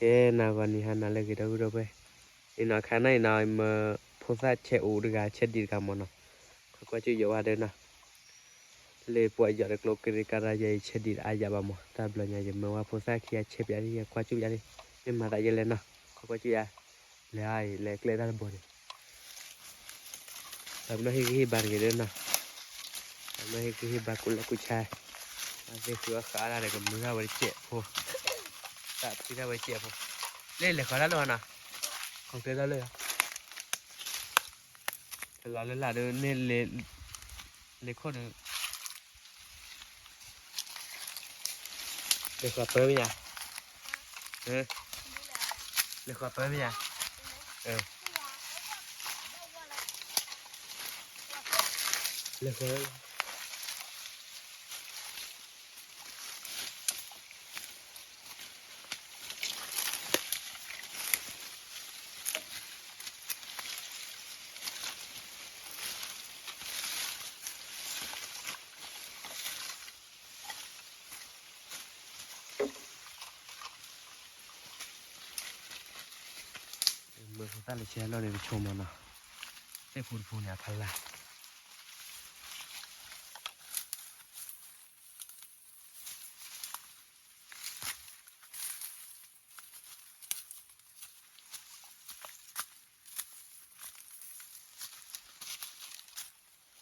ကဲနၤဂီၤနံၤဟါနၤလၢအဂ့ၤ ဒီပုၢ်ဒီဝဲၢ်, အံၤနီၤ ခါနၢ်အံၤနီၤ မ့ၢ်ဖိသၣ်ဆဲးအိၣ်တဂၤ ဆဲးဒံးတဂၤမ့ၢ်နီၤ, ခီကွၢ်ကၠူၣ်ယိးဝဲဒၣ်နီၤ, လၢပှၤယီၤတကျိၤကရံးကရၤယဲအံၤ ဆဲးဒံးတအါယၤဘၣ်မ့ၢ် တၢ်ဘျီညါ ယမၢဝဲဖိသၣ်ခံဂၤဆဲးပျး ကွၢ်ကၠူၣ်ပျးန့ၣ် မ့ၢ်မၤသးယဲလဲၣ်နီၤ, ခီကွၢ်ကၠူၣ်ယၤ, လဲၤအံၤ လဲၤကျဲတၢ်တဘိန့ၣ် တၢ်ပနီၣ်ဟ့ၣ်ဂံၢ်ဟ့ၣ်ဘါတဂ့ၤဒီးနီၤ, တၢ်ပနီၣ်ဟ့ၣ်ဂံၢ်ဟ့ၣ်ဘါကူၣ်လဲၣ်ကူၣ်ဆါ, အသ့ၣ်ဃုအီၣ်ဃာ်အါဒၣ်ဒီး ကမုၢ်ထီၣ်ဝဲတစဲးဖိ, တၢ်ဖှံထီၣ်ဝဲတစဲးဖိ, လၢလဲၤဃီၤတၢ်လၢအီၤနီၤ, ခီၣ်ကျဲတၢ်လၢ တလီၤလၢလာ်ဒီးန့ၣ်, လဲၤခိၣ်ဒီး လဲၤဃီၤပၢမ့ၢ်ဧါ, လဲၤဃီၤပၢမ့ၢ်ဧါ, လဲၤဃီၤ မ့ၢ်ဖိသၣ်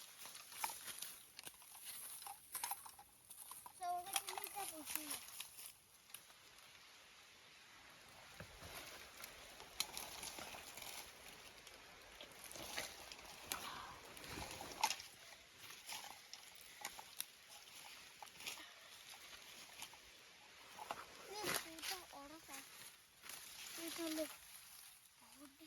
လဲၤဆဲးလီၢ်န့ၣ် တဆိကမိၣ်နီၤ, သ့ၣ်ဖိတဖိန့ၣ် အဖီလ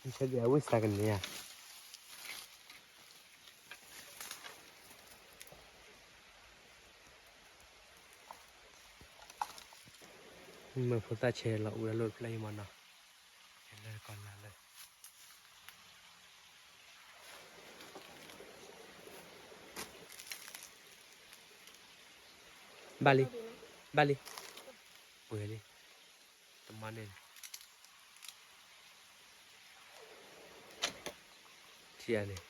ာ် ဆဲးဒံးအဝံၣ်စးကန့ၢ်ဧါ, မ့ၢ်ဖိသၣ်ဆဲးလီၤအူတၢ်လီၢ်တဖျၢၣ်အံၤမ့ၢ်နီၤ, လၢကီၢ်လၢ်လၢ ဘၣ်လံ, ဘၣ်လံ, ပှဲၤလံ, တမၤန့ၣ်, ထံၣ်ဧါန့ၣ်,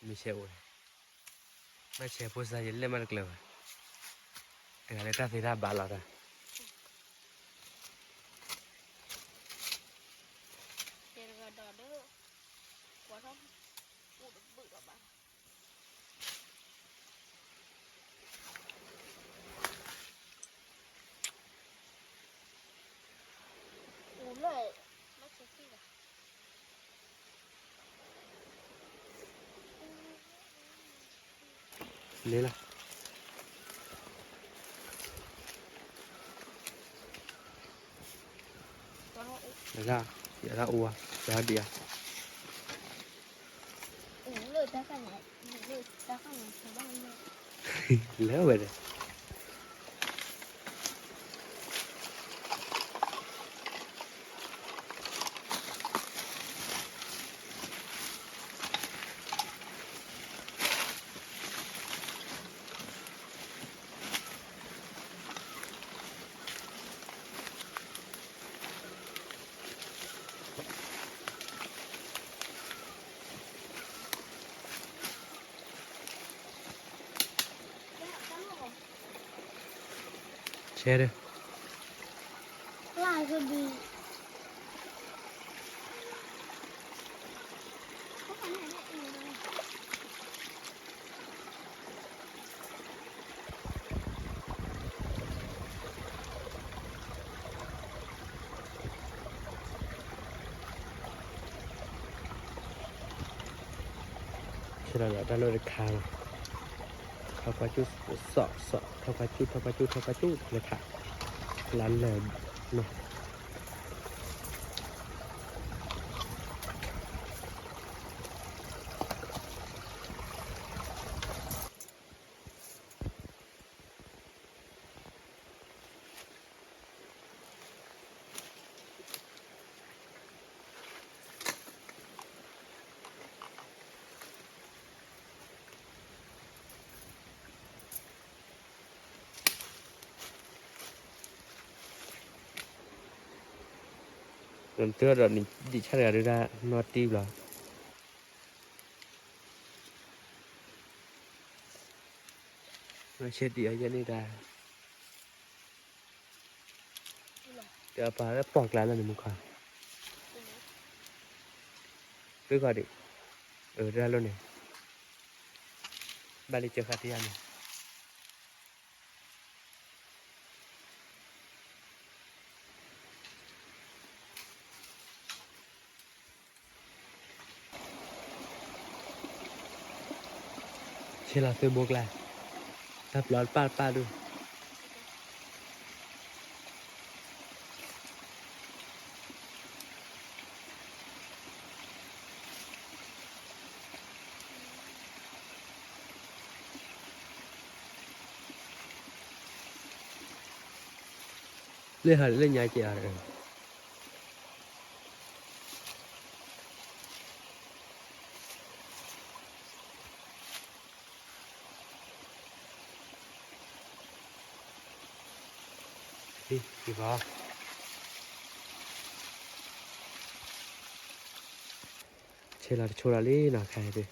မ့ၢ်ဆဲးအိၣ်န့ၣ်, ဘၣ်ဆဲးဖိစါယလဲၣ်မးတကျၢၤဘၣ်, တဂၤလၢတၢ်သ့တၢ်ဘၣ်လီၤတၢ် ယဲတဂၤဒီး ကွၢ်ထီၣ် အိၣ်တဘုၣ်ဒီးဘၣ် အိၣ်လၢ လၢလီၤ ဒၣ် ယဒၣ်အိၣ်ဝါ ယဒၣ်ဒံးဧါ လၢဝဲဒၣ် ဆဲးဒၢ ဆဲးလီၤတၢ်လီၢ်တခါလီၤ ထီၣ်ကွၢ်ကၠူၣ် စီၣ်စီၣ် ထီၣ်ကွၢ်ကၠူၣ် ထီၣ်ကွၢ်ကၠူၣ် ထီၣ်ကွၢ်ကၠူၣ် လၢခး လၢလၢၢ်နီၤ နတၢ်ဒီးနဒံးဆၣ်တဂၤဒုးတၢ်နီတံၢ်ဘျီ, နီၢ်ဆဲးတံၢ်အီၤယဲၢ်န့ၣ်တၢ်, တပာ်လၢပိာ်ကျါလၢန့ၣ်မူခီ, သုဂီၢ်ဒံး, အၢတၢ်လိၣ်န့ၣ်, ဘၣ်လံစၢဃာ်တယၤန့ၣ် ဆဲးလီၤသုးဘိကျါ, တၢ်ပျီတပၢ်တပၢ်ဒုး, လၢဟးလၢညါက့ၤအီၤ, ဆဲးလီၤတဆိလီၤလံနီၤ ခါအံၤဒုး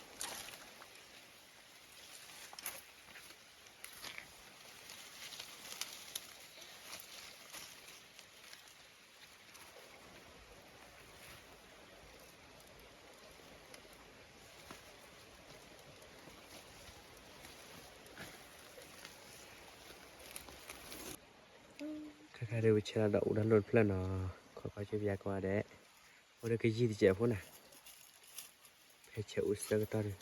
ခဲခါဒုး ပဆဲးလီၤဒီးအူတၢ်လိၣ်တဖျၢၣ်နီၤ, ခီခီဆူပယါကိးဂၤဒဲး, အိၣ်ဒီးကယံာ်တစဲးဖိနၤ, ဖဲဆဲးအူဆၢကတီၢ်ဒုး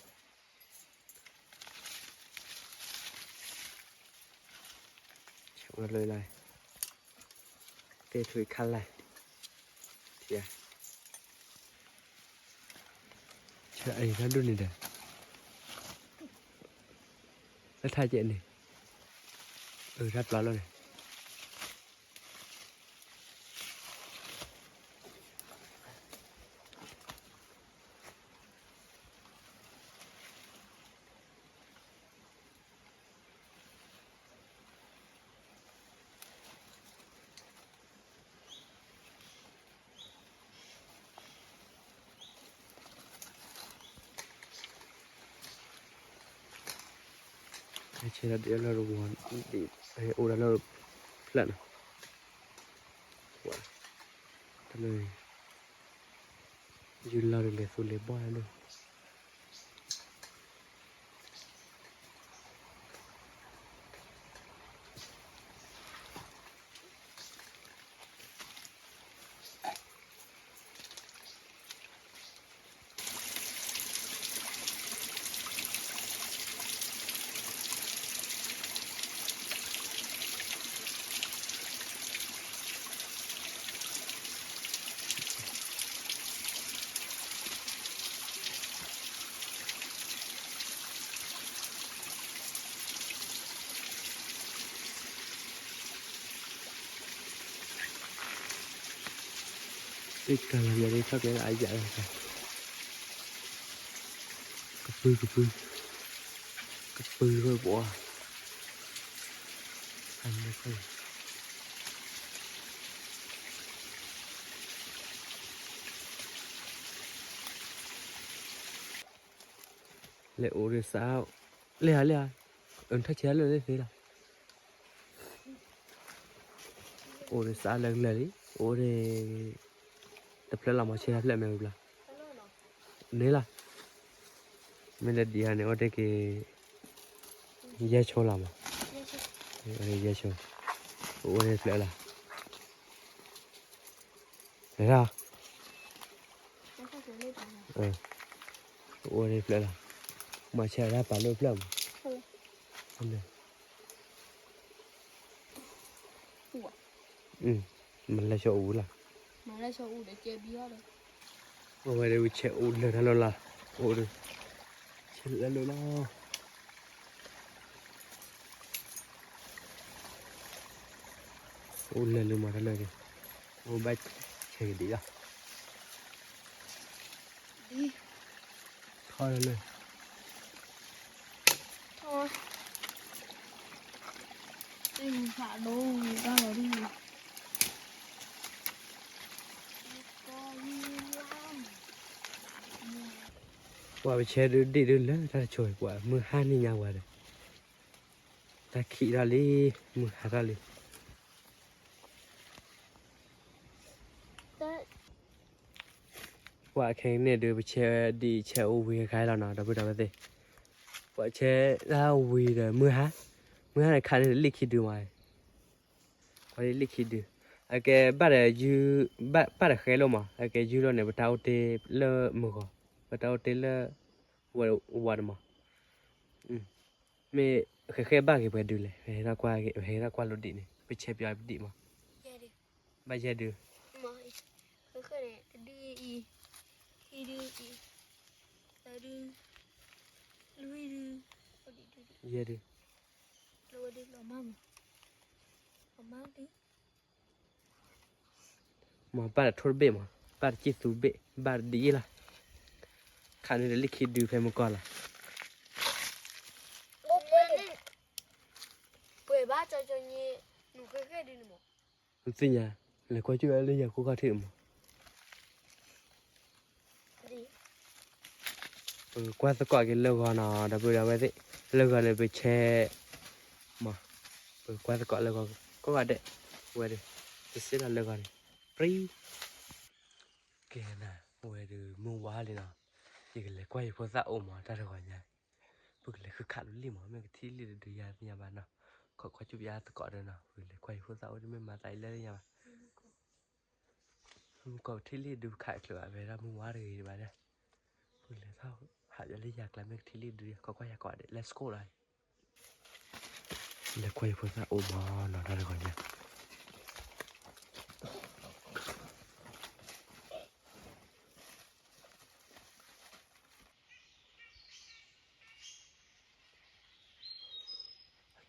ဆဲးအိၣ်လၢလၢ်, သ့ၣ်ထူခါလၢ်, ဆဲးအံၤတၢ်ဒိၣ်န့ၣ်ဒီး လၢထါကဲန့ၣ်, အၢ တၢ်ပျီလီၤန့ၣ် ဆဲးလီၤဒ်အလီၢ်တဝီ, အိၣ်ဒီးလီၢ်တဖျၢၣ်နီၤ, တၢ်လၢ ယူၤလီၤတလဲၤသူလ့ၤဘီၣ်လၢ တကလၤယၤဒ်ထီၣ်ကျဲလၢအယၤလီၤ, ကပုၢ်ကပုၢ်, ကပုၢ်ဝဲပှၤ, လဲၤအိၣ်ဒီးစး, လဲၤဧါလဲၤဧါ, အထီၣ်ဆဲးလၢသ့လီၤ, အိၣ်ဒီးစးလၢကလၢာ်လံ, အိၣ်ဒီး တဖျၢၣ်လီၤမး ဆဲးတဖျၢၣ်မ့ၢ်ဘျီ, န့ၣ်လီၤ, မ့ၢ်လၢဒံးဟါန့ၣ် အိၣ်တ့ၢ်က့ၤ ယဲၢ်ဆိလီၤမး, ယဲၢ်ဆိ, အိၣ်ဒီးဖျၢၣ်လီၤ, လဲၤထီၣ် အိၣ်ဒီးဖျၢၣ်လီၤ, မၤဆဲးတၢ်ပာ်လၢဖျၢၣ်မး, မၤလၢဆီအူလီၤ, အဝဲဒၣ်ဝံၤဆဲးအူလၢာ်တၢ်လီၢ်လီၤ, အိၣ်ဒီး ဆဲးလၢလၢလီၤ, အိၣ်လၢာ်လၢမၤတၢ်လၢာ်န့ၣ်, အိၣ်ဘၣ်ဆဲးကဒံးလီၤ, ထီၣ်လၢလၢာ်, သ့ၣ်မုၢ်ဖးဒိၣ်တၢ်လီၤဒ်န့ၣ်, ပှၤပဆဲဒုးဒံၣ်ဒုးလၢတၢ်တဆိၣ် ပှၤမုၢ်ဟါနံၤညါဝဲဒီး တၢ်ခံးထီၣ်လံ, မုၢ်ဟါထီၣ်လံ. ပှၤခဲကနံၣ်ဒုး ပဆဲဒံၣ်ဆဲအိၣ်ဝံၤခါလီၤနီၤ ဒီပုၢ်ဒီဝဲၢ်သ့ၣ်, ပှၤဆဲဒၣ်ဝံၤဒီးမုၢ်ဟါ, မုၢ်ဟါန့ၣ်ခးန့ၢ်လံာ်ခံဒုမး, ခးန့ၢ်လံာ်ခံဒု, အကဲဘၣ်ဒီးယုၢ်, ဘၣ်ဒီးဃဲလိာ်မး အကဲယုၢ်လိာ်န့ၣ် ပတၢ်အိၣ်တ့ၢ်လၢမုၢ်ဂီၤ, ပတၢ်အိၣ်တ့ၢ်လၢ ဝါတမး, မ့ၢ်ဃဲဃဲဘၣ်ဂ့ၤပှဲၤဒုလဲၣ်, ဟဲထီၣ်ကွၢ်လိာ်ဒံးန့ၣ် ပဆဲပယီၤပဒံးမး, ဘၣ်ယဲၢ်ဒု, ဃဲဃဲန့ၣ် တဒုအံၤ, ခံဒုအံၤ, သၢဒု, လွံၢ်ဒု, ယဲၢ်ဒု, လီၤမၢ်မး, လီၤမၢ်ဒု မ့ၢ်ဘၣ်တထိၣ်တဘ့ၣ်မး, ဘၣ်တစံၣ်သူဘ့ၣ်, ဘၣ်တဒ်အံၤလီၤ, ခးန့ၢ်တလံာ်ခံဒုဖဲမုၢ်ကီၢ်လီၤ, ပှဲၤဘၣ်ကၠီကၠီညါ, နဃဲဃဲဒုန့ၣ်မး, နသ့ၣ်ညါ, လဲၤကွၢ်ကၠူၣ်ဝဲလၢယၤကိးဂၤထံးမး ပကွၢ်သကိးက့ၤလၢဂီၤနီၤ ဒီပုၢ်ဒီဝဲၢ်သ့ၣ်, လၢဂီၤန့ၣ်ပဆဲ, မ့ၢ်, ပကွၢ်သကိးလၢဂီၤ, ကိးဂၤဒဲး, ဝဲဒီး, ပစ့လီၤလၢဂီၤန့ၣ်, ပြံ, ကဲနၤ, ဝဲဒီးမုၢ်ဝါလံနီၤ, ယကလဲၤကွၢ်ယဖိသၣ်အိၣ်မး တၢ်တဂီၤညါ, ပကလဲၤဃုခးလီၤလံမး မ့ၢ်ကထံၣ်လံတဒုယၤသ့ၣ်ညါဘၣ်နီၤ, ခီခီကၠူၣ်ပယါသကိးဒီးနီၤ ပကလဲၤကွၢ်ယဖိသၣ်အိၣ်တမ့ၢ်မၤသးအံၤလၢသ့ၣ်ညါဘၣ် မုၢ်ကီၢ်ကထံၣ်လံဒုးခးချၢးဘၣ် ဝဲဒၣ်မုၢ်ဝါတဂ့ၤဘၣ်ဒီး, ပလဲၤထီၣ်ဟးယလၢယၤကျါ မ့ၢ်ကထံၣ်လံဒုး ခီကွၢ်ယၤကွၢ်ဒဲး let's go လီၤ, လဲၤကွၢ်ယဖိသၣ်အိၣ်မးနီၤ တၢ်တဂီၤညါ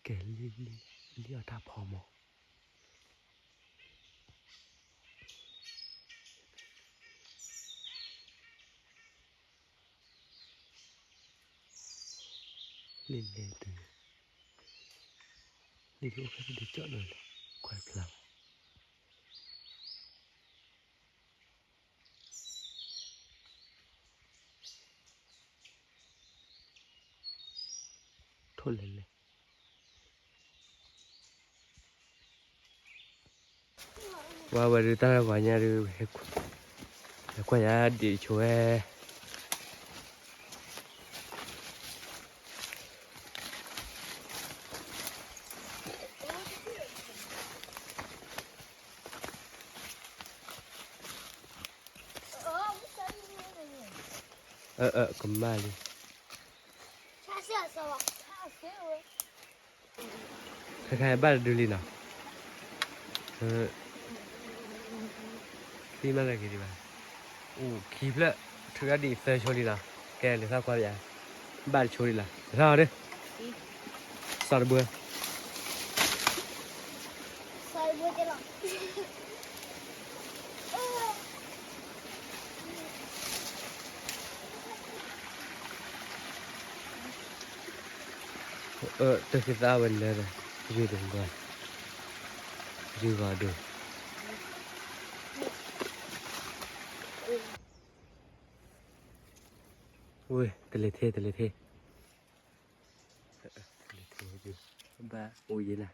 ကဲလံ, လံအီၣ်တၢ်ဖီမး လံလဲၤတုၤ, လံအိၣ်ဖဲဒုးကၠီၣ်လၢလဲၤ, ကွၢ်ဖျါ ထိၣ်လဲၤလဲၤ, ဝဲဝဲဒုးတၢ်ဂီၤညါဒုး, ကွၢ်ယၤဒံးဆိဝဲ အၢ အၢ ကမၣ်လံ, ခဲခါဘၣ်တဒုလံနီၤ, သံမ့ၢ်တဂ့ၤဒံးဘၣ်, အိၣ်ခံဖျၢၣ်, ထုးဒၣ်ဒံးသၢဆိလံနီၤ, ကဲလဲၤထီၣ်ကွၢ်ယၤ, ဘၣ်တဆိဒံးလီၤ လဲၤထီၣ်ဒီး စီၤတဘှၢ, စီၤတဘှၢကလီၤ, တၢ်ခံသၣ်ဝဲလၢဒီး, ယုၢ်ဒီး, ယုၢ်ဂီၤဒိၣ်, ဝဲ, တလဲၤထဲ တလဲၤထဲ ဘၣ်အိၣ်ယဲၢ်နၤ,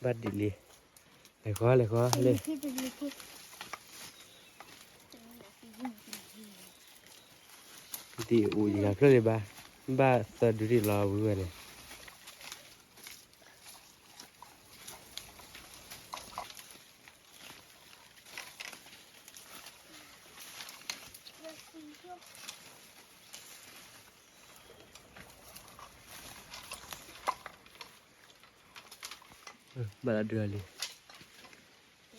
ဘၣ်ဒ်လံ, လဲၤဃီ လဲၤဃီ လဲၤ, ဒ်အိၣ်ယၤဖျၢၣ်လံဘၣ်, ဘၣ်သၢဒုဒံးလီၤဝံၤဝဲန့ၣ် ဘၣ်လၢဒုးလံ,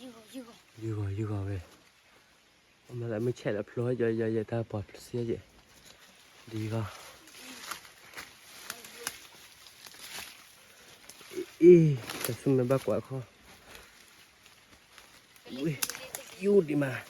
ယုၢ်ဂီၤ ယုၢ်ဂီၤဝဲ, မ့ၢ်ဆဲးလၢဖျိယဲၢ် ယဲၢ် ယဲၢ် တၢ်ပီၤဖျိစ့ယဲၢ်, ဒ်ဂီၤ, အ့ တၢ်သူမ့ၢ်ဘၣ်ကွၢ်ခီ ဝ့ၢ်, ယူဒံးမး, အ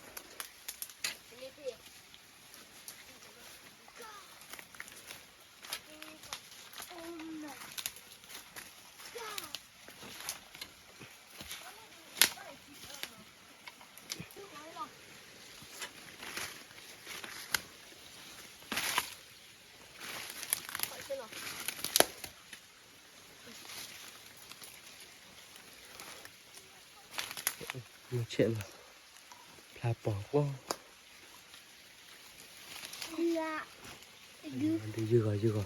မုၢ်ဆဲးလီၤ, ဖျါပီၤကွီၢ်, ဒုးယုၢ်ဂီၤယုၢ်ဂီၤ,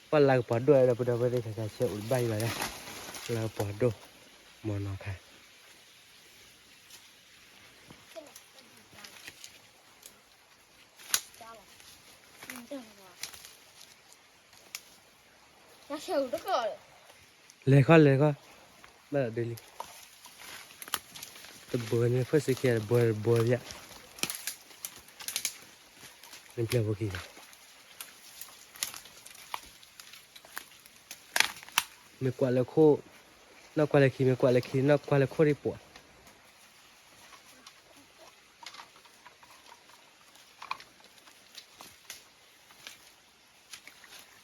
ပှၤလၢကပီၤဒိၣ်ဒီး ပဒီပုၢ်ဝဲၢ်သ့ၣ်တခါဆဲးအိၣ်တဘၣ်ယံၤဘၣ်လဲၣ်, လၢကပီၤဒိၣ်, မနီၤခါ လဲၤခီလဲၤခီ, ဘၣ်ဒုးလံ, တဘိန့ၣ် ဖၢၣ်စ့ၢ်ကီးတဘိတဘိယါ, နပျဲၢ်ဖိခံဂၤ မ့ၢ်ကွၢ်လၢခိၣ်, နီၢ်ကွၢ်လၢခံ, မ့ၢ်ကွၢ်လၢခံ နီၢ်ကွၢ်လၢခိၣ်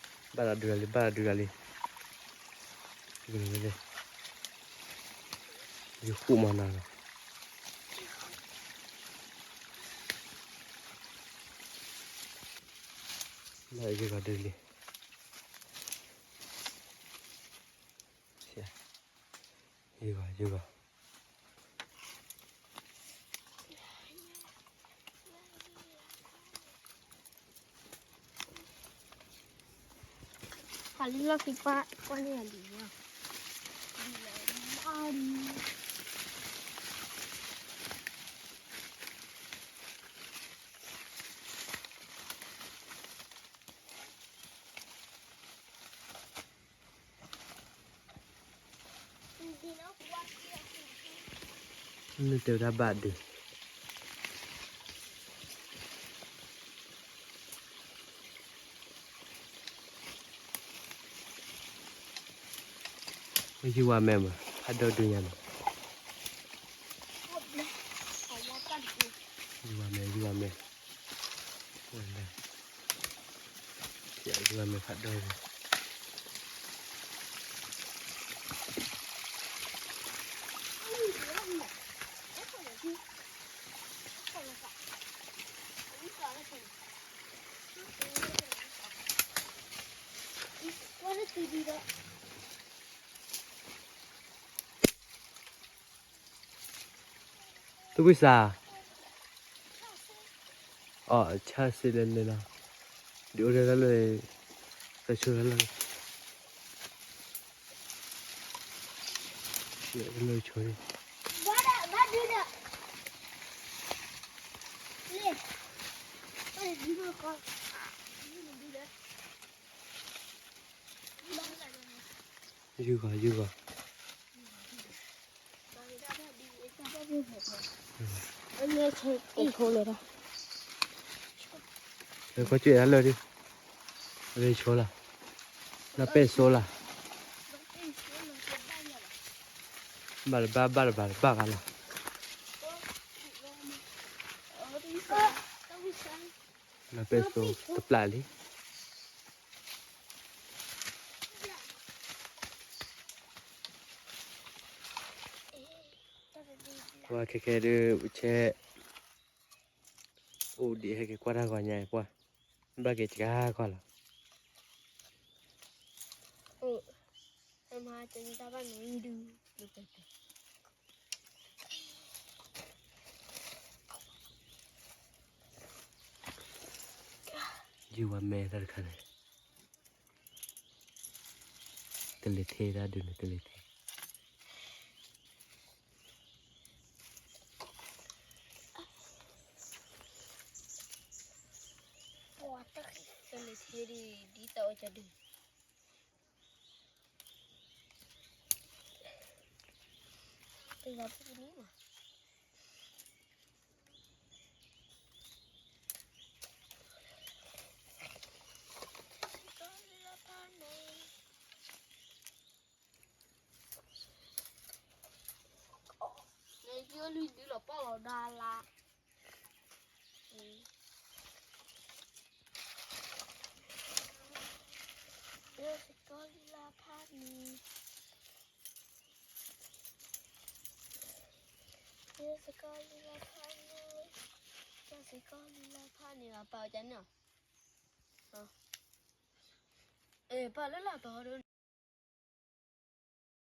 ဒံးပှၤ ဘၣ်ဒီးဒုးလီၤလံ, ဘၣ်ဒီးဒုးလီၤလံ, ယဃုမၤနၤလီၤ, ဘၣ်ဒီးယဂီၤဒုးလံ, ယဂီၤယဂီၤ ဟးလံလီၢ်ခံပၢ်ကွၢ်န့ၢ်အလံၤညါ, နတဲဝဲဒၣ်ဘၣ်ဒုး, ယုၢ်ဝါမဲမးဖးဒိၣ်ဒုညါန့ၣ်, ယုၢ်ဝါမဲ ယုၢ်ဝါမဲ, ယုၢ်ဝါမဲ ယုၢ်ဝါမဲဖးဒိၣ်ဒု သုဝံၣ်စၢ်, အီၣ်ဆၣ်စ့လၢလဲၣ်လီၤ, ဒုးအိၣ်ဒၣ်တၢ်လၢ, တၢ်ဆိတၢ်လၢ, လၢဆိန့ၣ် ယုၢ်ဂီၤယုၢ်ဂီၤ လၢကီၢ်ကၠ့တၢ်လၢာ်ဒံး, ရ့ဆိလီၤ, နီၢ်ပဲၢ်ဆိလီၤ, ဘၣ်တဘၣ်ဘၣ်တဘၣ်တဘၣ်ဂၤလီၤ, နီၢ်ပဲၢ်ဆိတပျၢ်လံ ပှၤခဲခဲဒုး ပဆဲး အိၣ်ဒံးဟဲက့ၤကွၢ်တၢ်ဂီၤညါအံၤပှၢ်, ဘၣ်က့ၤစှၤကီၢ်လီၤ, အိၣ်, ဟဲမၤတနံၤတၢ်ဘၣ်န့ၣ်ဒုး, ယုၢ်ဝါမဲတၢ်တခါန့ၣ် တလ့ၤထဲတၢ်ဒုးန့ၣ် တလ့ၤထဲ, တလ့ၤထဲဒ် ဒ်သိးအကဒုး, တဂၤပူၤန့ၣ်မး န့ၣ် ယိလံဒုးလီၤပီၢ်လီၤဒါလၢ်, ယစ့ၢ်ကီးလံလၢဖးန့ၣ်, ယစ့ၢ်ကီးလံလၢဖးန့ၣ်, ယစ့ၢ်ကီးလံလၢဖးန့ၣ် ပာ်အီၤကန့ၣ်, ပာ်လၢလၢ်တီၤဒုး